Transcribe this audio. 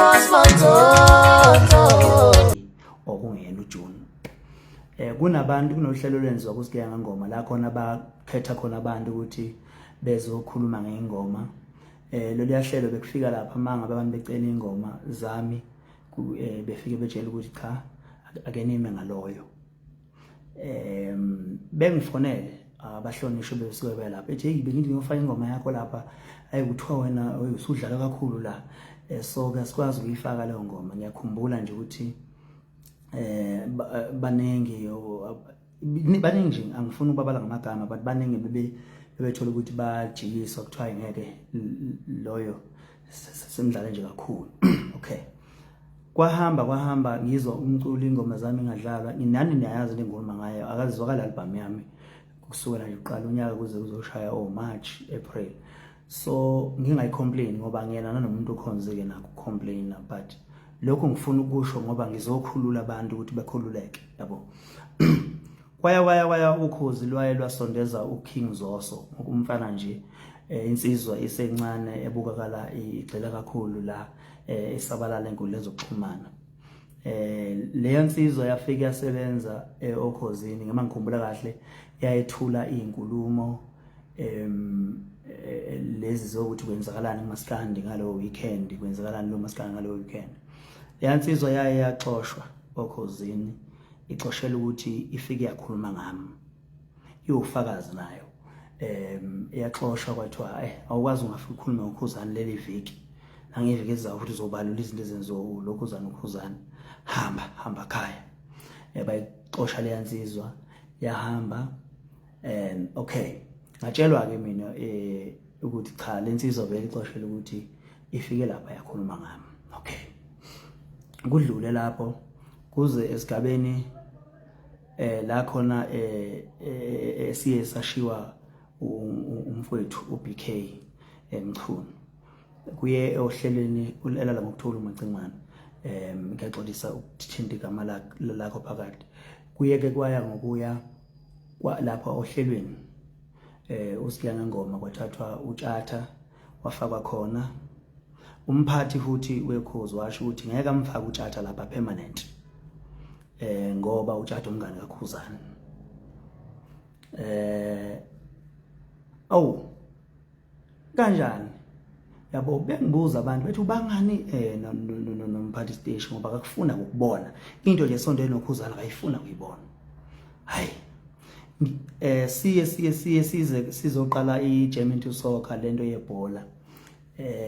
Mos Manzonzo. Okungena uJune, kunabantu, kunohlelo olwenziwa kuSigeya Ngengoma la khona bakhetha khona abantu ukuthi bezokhuluma ngengoma. Lolu yahlelo bekufika lapha mangabe abantu becela ingoma zami, befike betshela ukuthi cha, ake nime ngaloyo. Bengifonele abahlonishwe besuke belapha, ethi, "Hey, bengithi ngiyofaka ingoma yakho lapha, ayi, kuthiwa wena usudlala kakhulu la, so ke asikwazi ukuyifaka leyo ngoma." Ngiyakhumbula nje ukuthi baningi, baningi nje, angifuni ukubabala ngamagama, but baningi bebe bebethola ukuthi bajikiswa, kuthiwa ngeke loyo, semdlale nje kakhulu. Okay, kwahamba kwahamba, ngizwa umculo, ingoma zami ingadlalwa. Nani niyayazi le ngoma ngayo, akazizwakala album yami kusukela nje uqala unyaka kuze kuzoshaya o March, April. So ngingayicomplain ngoba ngiyena nanomuntu okhonzeke nakho complain, but lokho ngifuna ukusho ngoba ngizokhulula abantu ukuthi bekhululeke, yabo. Kwaya kwaya kwaya, ukhozi lwaye lwasondeza uKing Zoso, umfana nje, insizwa isencane ebukakala igxila kakhulu la, isabalala enkundleni zokuxhumana. Leyo nsizwa yafika yasebenza okhozini, ngema ngikhumbula kahle, yayethula izinkulumo lezi zokuthi kwenzakalani kumaskandi ngalowo weekend, kwenzakalani lo maskandi ngalowo weekend. Leya nsizwa yaye yaxoshwa okhozini, ixoshela ukuthi ifike yakhuluma ngami, iwufakazi nayo. Iyaxoshwa, kwathiwa awukwazi, ungafika ukhulume ngokhuzani leli viki, nangeviki ezizayo futhi uzobalula izinto ezenziwa lokhuzana, ukhuzani, hamba hamba khaya. Bayixosha leya nsizwa, yahamba. Okay, ngatshelwa ke mina ukuthi cha, lensizwa vele ixoshela ukuthi ifike lapha yakhuluma ngami. Okay, kudlule lapho kuze esigabeni la khona siye sashiwa umfowethu uBK Mchunu, kuye ohlelweni ulala ngokuthola uMacingwane. Ngiyaxolisa ukuthinta igama lakho phakathi. Kuye ke kwaya ngokuya lapha ohlelweni uSigeya Ngengoma, kwathathwa uTshatha wafakwa khona. Umphathi futhi wekhozi washo ukuthi ngeke amfake uTshatha lapha permanent ngoba uTshatha umngane kaKhuzani. Awu, kanjani, yabo, bengibuza abantu bethi ubangani nomphathi station, ngoba akakufuna ukubona into nje esondele noKhuzana, akayifuna kuyibona. Hayi, siye siye siye size sizoqala i-Jam into Soccer, lento yebhola.